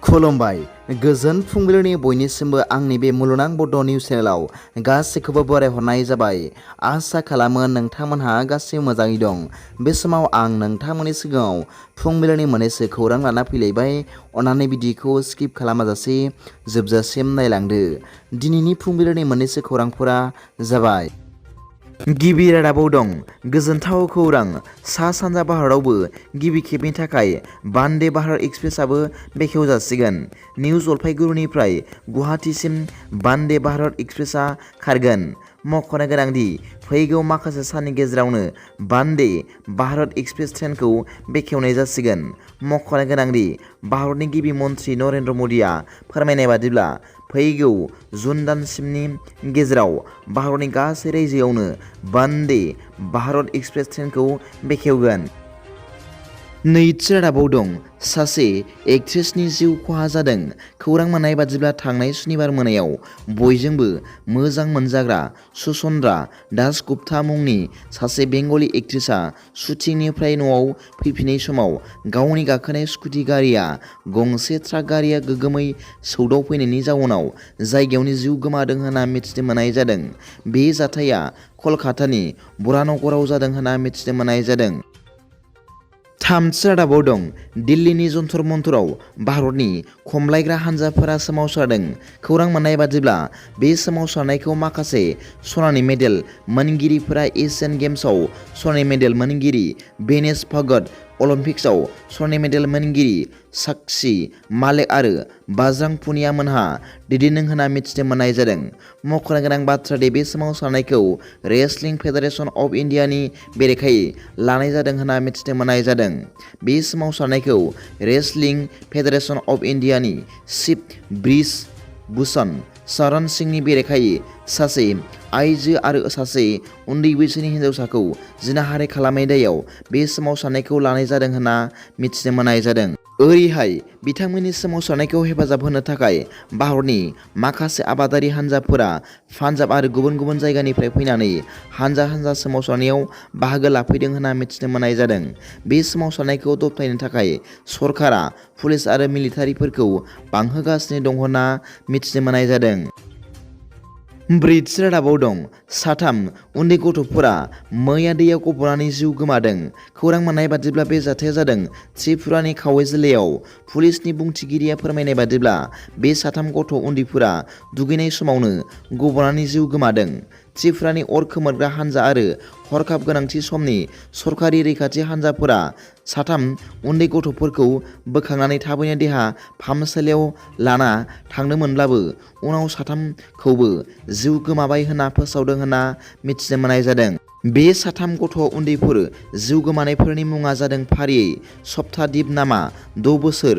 खुलुमबाय गोजोन फुंबिलिनि बयनिसिमबो आंनि बे मुलुगनां बड' निउस चेनेलाव गासैखौबो बरायहरनाय जाबाय। आसा खालामो नोंथांमोनहा गासैबो मोजाङै दं। बे समाव आं नोंथांमोननि सिगाङाव फुंबिलिनि मोननैसो खौरां लाना फैलायबाय। अन्नानै भिडिअखौ स्किप खालामाजासे जोबजासिम नायलांदो। दिनैनि फुंबिलिनि मोननैसो खौरांफोरा जाबाय। गिबि रादाबाव दं गोजोनथाव खौरां। सा सानजा भारतआवबो गिबि खेबनि थाखाय बान्दे भारत एक्सप्रेसआबो बेखेवजासिगोन। निउ जलपाइगुरिनिफ्राय गुवाहाटीसिम बान्दे भारत एक्सप्रेसआ खारगोन। मख'नो गोनांदि फैगौ माखासे साननि गेजेरावनो बान्दे भारत एक्सप्रेस ट्रेनखौ बेखेवनाय जासिगोन। मख'नो गोनांदि भारतनि गिबि मन्त्रि नरेन्द्र मदिआ फोरमायनाय बादिब्ला फैगौ जुन दानसिमनि गेजेराव भारतनि गासै रायजोआवनो बान्दे भारत एक्सप्रेस ट्रेनखौ बेखेवगोन। नैथि रादाबाव दं सासे एक्ट्रेसनि जिउ खहा जादों। खौरां मोननाय बादिब्ला थांनाय सुनिबार मोनायाव बयजोंबो मोजां मोनजाग्रा सुचन्द्रा दासगुप्ता मुंनि सासे बेंगली एक्ट्रेसआ शुटिंनिफ्राय न'आव फैफिननाय समाव गावनि गाखोनाय स्कुटि गारिया गंसे ट्राक गारिया गोगोमै सौदावफैनायनि जाउनाव जायगायावनो जिउ गोमादों होनना मिथिनो मोननाय जादों। बे जाथाया कलकातानि बरानगराव जादों होनना मिथिनो मोननाय जादों। थामथि रादाबाव दं दिल्लीनि जन्तर मन्तराव भारतनि खमलायग्रा हानजाफोरा सोमावसारदों। खौरां मोननाय बादिब्ला बे सोमावसारनायखौ माखासे सनानि मेडेल मोनगिरिफोरा एशियान गेम्सआव सनानि मेडेल मोनगिरि बेनेश भगत, अलिम्पिक्सआव सनानि मेडेल मोनगिरि साक्षी मालिक आरो बाजरां पुनिया मोनहा दैदेनदों होनना मिथिनो मोननाय जादों। मख'नो गोनां बाथ्रा दि बे सोमावसारनायखौ रेसलिं फेडारेशन अफ इन्डियानि बेरेखायै लानाय जादों होनना मिथिनो मोननाय जादों। बे सोमावसारनायखौ रेसलिं फेडारेशन अफ इन्डियानि चिफ ब्रिज भूषण शरण सिंहनि बेरेखायै सासे आइजो आरो सासे उन्दै बैसोनि हिन्जावसाखौ जिनाहारि खालामनाय दायाव बे सोमावसारनायखौ लानाय जादों होनना मिथिनो मोननाय जादों। ओरैहाय बिथांमोननि सोमावसारनायखौ हेफाजाब होनो थाखाय भारतनि माखासे आबादारि हानजाफोरा पान्जाब आरो गुबुन गुबुन जायगानिफ्राय फैनानै हानजा हानजा सोमावसारनायाव बाहागो लाफैदों होनना मिथिनो मोननाय जादों। बे सोमावसारनायखौ दबथायनो थाखाय सरकारा पुलिस आरो मिलिटारिफोरखौ बांहोगासिनो दं होनना मिथिनो मोननाय जादों। ब्रैथि रादाबाव दं साथाम उन्दै गथ'फोरा मैया दैयाव गब'नानै जिउ गोमादों। खौरां मोननाय बादिब्ला बे जाथाया जादों त्रिपुरानि खावै जिल्लायाव। पुलिसनि बुंथिगिरिया फोरमायनाय बादिब्ला बे साथाम गथ' उन्दैफोरा दुगैनाय समावनो गब'नानै जिउ गोमादों। त्रिपुरानि अर खोमोरग्रा हानजा आरो हरखाब गोनांथि समनि सरकारि रैखाथि हानजाफोरा साथाम उन्दै गथ'फोरखौ बोखांनानै थाबैनो देहा फाहामसालियाव लाना थांदोंमोनब्लाबो उनाव साथामखौबो जिउ गोमाबाय होनना फोसावदों होनना मिथिनो मोननाय जादों। बे साथाम गथ' उन्दैफोर जिउ गोमानायफोरनि मुङा जादों फारियै सप्तादिप नामा 6 बोसोर,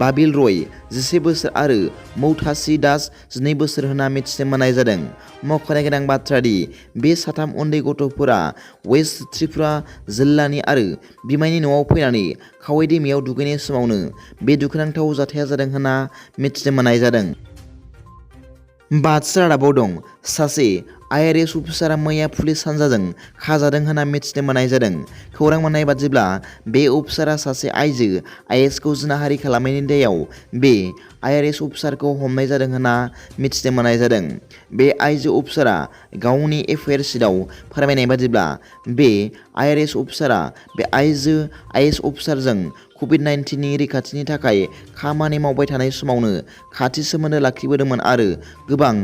बाबिल रय 11 बोसोर आरो मौथासी दास 12 बोसोर होनना मिथिनो मोननाय जादों। मख'नो गोनां बाथ्रा दि बे साथाम उन्दै गथ'फोरा वेस्ट त्रिपुरा जिल्लानि आरो बिमायनि न'आव फैनानै खावै दैमायाव दुगैनाय समावनो बे दुखुनांथाव जाथाया जादों होनना मिथिनो मोननाय जादों। बाथि रादाबाव दं सासे IRS अफिसारा मैया पुलिस हानजाजों खाजादों होनना मिथिनो मोननाय जादों। खौरां मोननाय बादिब्ला बे अफिसारा सासे आइजो IAS खौ जिनाहारि खालामनायनि दायाव बे IRS अफिसारखौ हमनाय जादों होनना मिथिनो मोननाय जादों। बे आइजो अफिसारा गावनि FIR शीटआव फोरमायनाय बादिब्ला बे IRS अफिसारा बे आइजो IAS अफिसारजों COVID-19 नि रैखाथिनि थाखाय खामानि मावबाय थानाय समावनो खाथि सोमोन्दो लाखिबोदोंमोन आरो गोबां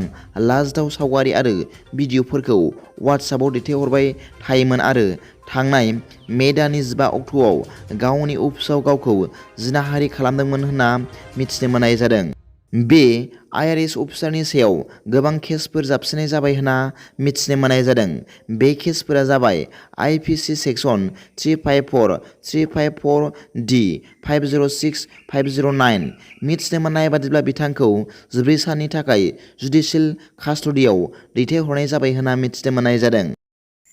लाजिथाव सावगारि आरो भिडिअफोरखौ WhatsAppआव दैथायहरबाय थायोमोन आरो थांनाय मे दाननि 15 अक्ट'आव गावनि अफिसाव गावखौ जिनाहारि खालामदोंमोन होनना मिथिनो मोननाय जादों। बे IRS अफिसारनि सायाव गोबां केसफोर जाबसिननाय जाबाय होनना मिथिनो मोननाय जादों। बे केसफोरा जाबाय IPC सेक्सन 354, 354D, 506, 509। मिथिनो मोननाय बादिब्ला बिथांखौ 14 साननि थाखाय जुडिशियेल कास्टडियाव दैथायहरनाय जाबाय होनना मिथिनो मोननाय जादों।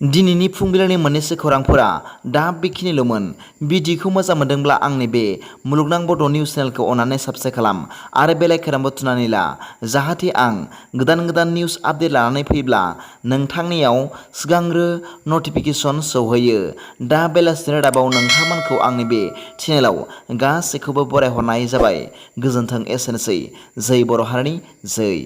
दिनैनि फुंबिलिनि मोननैसो खौरांफोरा दा बेखिनिल'मोन। भिडिअखौ मोजां मोनदोंब्ला आंनि बे मुलुगनां बड' निउस चेनेलखौ अननानै साबस्क्राइब खालाम आरो बेल आइकनखौ थुनानै ला, जाहाथे आं गोदान निउस आपडेट लानानै फैब्ला नोंथांनियाव सिगांग्रो नटिफिकेसन सौहैयो। दा बेलासिनि रादाबाव नोंथांमोनखौ आंनि बे चेनेलाव गासैखौबो बरायहरनाय जाबाय। गोजोन्थों, एसेनोसै। जै बर' हारिनि जै।